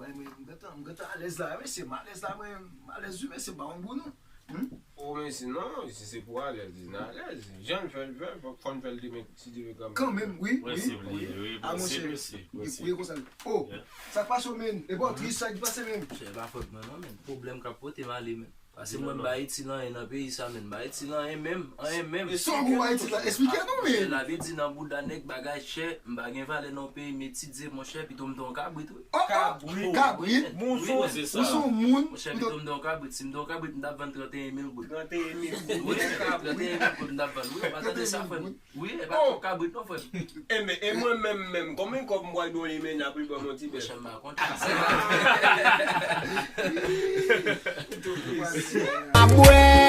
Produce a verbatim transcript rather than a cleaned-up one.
Mwen, mwen, m gentan, m gentan alèz la, mesye, m alèz la, mwen, m alèz wi, mesye, m pa konn pou nou. Hmm? O, men sinon, si se pou alèz, li nan alèz. Jan l fè l fè, fò, fò n fè l demen, si Dye vle kanmenm. Kanmenm, wi, wi, Prensip li, wi. wi, Ah, prensip, monchè, mesye, wi, prensip. wi, konsa. Oh, Yeah. Sa k pase w, men? E pa w tris, sa k pase, men? Monchè, e pa fòt mwen non, men. Pwoblèm k ap pote m ale, men. Pase mwen m ba itil anyen nan peyi sa, men. M ba itil anyen menm, anyen menm. Sa w gwo ba itil la, esplike nou, Monchè, men. lavi di nan bouda nèg bagay chè, m pa gen valè nan peyi m etidye, monchè, pito m te yon kabrit, wi. Oh, oh, Kabrit. Kabrit. Bon, Wi, son. se Ou sa. se yon moun. Monchè, Ou pito te- m te yon kabrit, si m te yon kabrit, m t ap vann trannteyen mil goud. Trannteyen mil goud. Wi, trannteyen mil goud m t ap vann. Wi, ou pa tande sa, frè m. Wi, e pa twòp kabrit non, frè m. Enben, e mwen menm menm, konbyen kòb m pral done men apre ban m yon ti bèf? Monchè, m pa konn. A bwè,